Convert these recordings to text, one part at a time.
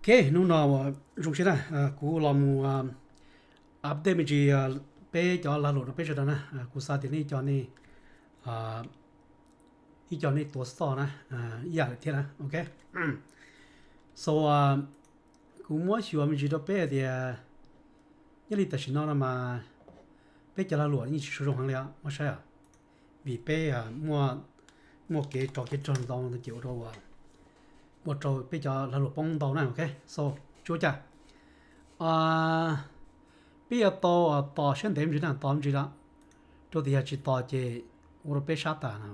Ok, hnub no zoo siab na, kuv los mus update me ntsis peb cov lag luam rau peb sawv daws na. Kuv xav tias nej cov nej ib co nej tuav xov na, ib yam thiab na. Ok, so kuv muab xyuas me ntsis rau peb hais tias nyob li tam sim no no mas peb cov lag luam yeej tsis tshua zoo heev li os, muab saib os, vim peb muaj kev tso kev rog ntau ces ua rau ua rau peb cov lag luam poob ntau na. Ok, so tsis ua cas, peb yuav tau tos siab ntev me ntsis na, tos me ntsis lawm, rau tias yog tsis tos ces ua rau peb sab tas na.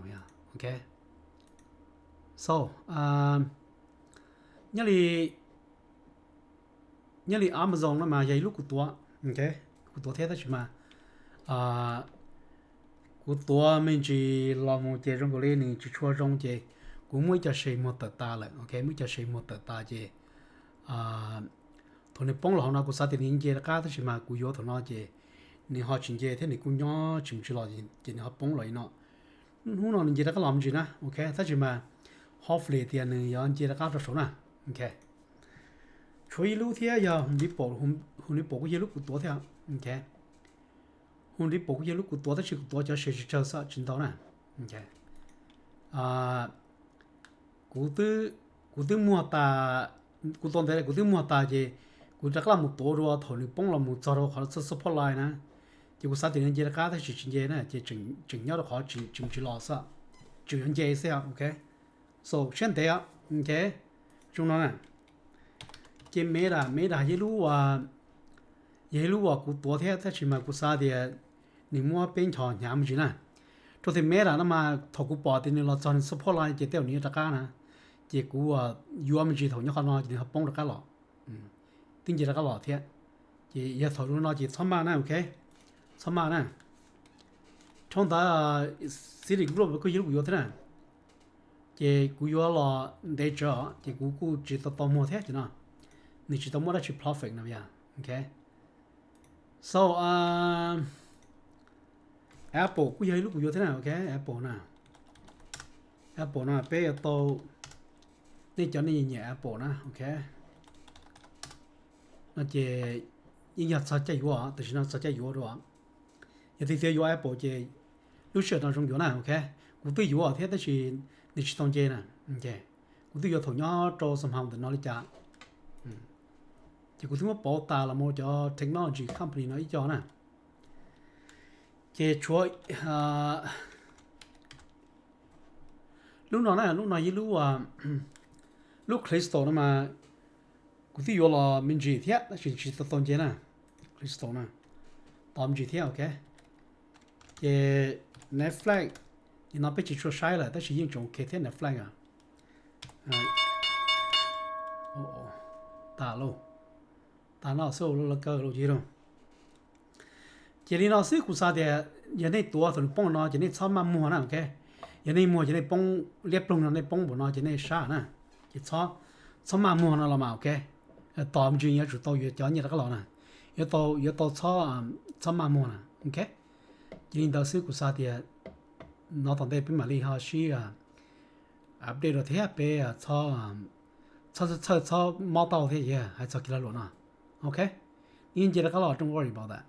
Ok, so nyob li nyob li Amazon no mas yog ib lub kuv tuav, ok, kuv tuav thiab tab sis mas kuv tuav me ntsis los mus ces zoo nkaus li nws tsis tshua zoo ces kuv muaj ib co se muag tawm tas lawm. Ok, muaj ib co se muag tawm tas ces thaum nws poob los hauv no kuv xav tias nws nce rov qab tab sis mas kuv yuav thaum no ces nws ho tsis nce thiab nws kuj nyob tsis mus tsis los ces nws ho poob los li no. Hnub no nws nce rov qab los me ntsis na. Ok, tab sis mas hopefully tias nws yuav nce rov qab rau saud na. Ok, tshuav ib lub thiab yog Home Depot, Home Depot kuj yog lub kuv tuav thiab. Ok, Home Depot kuj yog lub kuv tuav tab sis kuv tuav cov se tsis tsawg xwb tsis ntau na. Ok, kuv twb, kuv twb muag tas, kuv tuav ntev lawm kuv twb muag tas ces kuv rov qab los mus tuav dua thaum nws poob los mus txog rau qhov support line na. Ces kuv xav tias nws nce rov qab tab sis tsis nce na ces tseem nyob rau qhov tsis mus tsis los xwb, tseem yuav nce xwb. Ok, so siab ntev os. Ok, zoo no na. Ces Meta, Meta yog ib lub, yog ib lub uas kuv tuav thiab tab sis mas kuv xav tias nws muab peb nchos hnyav me ntsis na. Rau tias Meta no mas thaum kuv pom tias nws los txog nws support line ces tej zaum nws yuav rov qab na. Ces kuv yuav me ntsis thaum nyob qhov no ces nws ho poob rov qab los, twb nce rov qab los thiab. Ces yog thaum no ces txhob maj na. Ok, txhob maj na. Dhau ntawd Citigroup kuj yog lub kuv yuav thiab na. Ces kuv yuav los ntev tsawv ces kuv kuj tsis tau tau muag thiab ces no nws tsis tau muaj dab tsi profit no yog. Ok, so Apple kuj yog ib lub kuv yuav thiab na. Ok, Apple na, Apple no peb yuav tau, nej cov nej nyiam Apple na. Ok, no ces yeej yog txog caij yuav, tam sim no txog caij yuav dua. Yog tias yuav Apple ces lub sij hawm no zoo yuav na. Ok, kuv twb yuav thiab tab sis nws tsis tau nce na. Kuv twb yuav thaum nyob rau xom hau ntawm no li cas, ces kuv twb muab pauv tas los mus cov technology company no ib co na. Ces tshuav lub no na, lub no yog lub, lub Callisto no mas kuv twb yuav los me ntsis thiab tab sis tsis tau tau nce na. Callisto na, tos me ntsis thiab. Ok, ces Netflix, ces no peb tsis tshua saib lawm tab sis yeej tseem ok thiab Netflix. Tas lauj, tas no xwb lawv kaw lauj ces lauj. Ces li no xwb kuv xav tias yog nej tuav thaum nws poob no ces nej txhob maj muag na. Ok, yog nej muag ces nej poob liab ploog no, nej poob npaum no ces nej sab na. Ces txhob maj muag no los mas. Ok, tos me ntsis yuav tsum tau yuav cov nyiaj rov qab los na, yuav tau, yuav tau txhob, txhob maj muag na. Ok, ces li ntawd xwb kuv xav tias no tom ntej peb mam li ho sib update rau thiab peb txhob, txhob txhawj txhob mob tau thiab hais txog kev lag luam no. Ok, yeej nce rov qab los, don't worry about that.